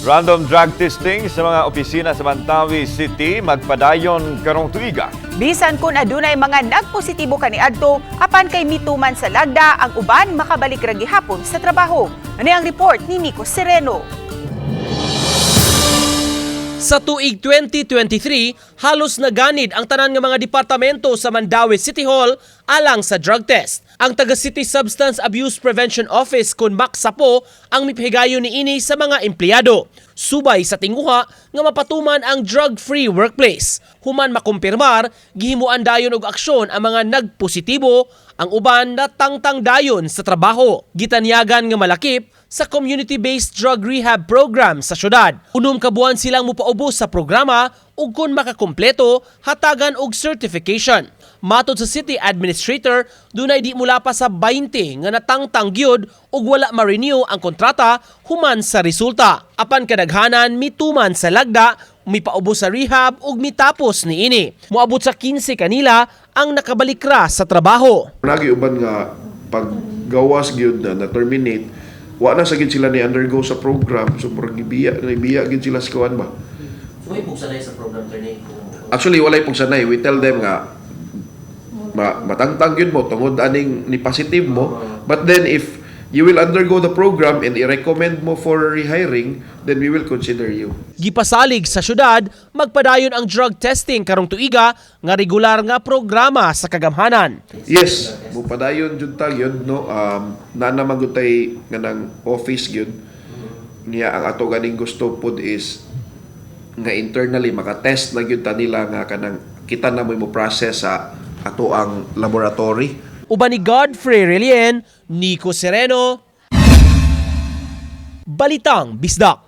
Random drug testing sa mga opisina sa Mandaue City magpadayon karong tuiga. Bisan kung adunay mga nagpositibo kaniadto, apan kay mituman sa lagda, ang uban makabalik ra gihapon sa trabaho. Ani ang report ni Nico Sereno. Sa tuig 2023, halos naganid ang tanan nga mga departamento sa Mandaue City Hall alang sa drug test. Ang taga City Substance Abuse Prevention Office kon Maksapo ang mipahigayon niini sa mga empleyado. Subay sa tinguha nga mapatuman ang drug-free workplace. Human makumpirmar, gihimuan dayon og aksyon ang mga nagpositibo, ang uban natangtang dayon sa trabaho. Gitanyagan nga malakip sa community-based drug rehab program sa syudad. 6 ka buwan silang mupaubos sa programa ug kung makakumpleto, hatagan og certification. Matod sa city administrator, dunay di mula pa sa 20 nga natangtang gyud ug wala ma-renew ang kontrata human sa resulta. Apan kadaghanan mituman sa lagda, mipaubos sa rehab ug mitapos niini. Moabot sa 15 kanila ang nakabalikra sa trabaho. Lagi uban nga paggawas gyud na na-terminate, wa na sa gyud sila ni undergo sa program, so murag gibiya na ibiya gyud sila sa kuan ba. So may pugsanay sa program, attorney, kung Actually, walay pugsanay. We tell them nga matangtang gyud mo tungod aning ni positive mo, but then if you will undergo the program and i-recommend mo for rehiring, then we will consider you. Gipasalig sa syudad, magpadayon ang drug testing karong tuiga nga regular nga programa sa kagamhanan. Yes, mupadayon jud ta gyud, no. Naa naman gud tay kanang office gyud niya. Ang ato ganing gusto pod is nga internally makatest na gyud ta nila nga kanang kita na mo process sa ato ang laboratory. Uban ni Godfrey Relien, Nico Sereno, Balitang Bisdak.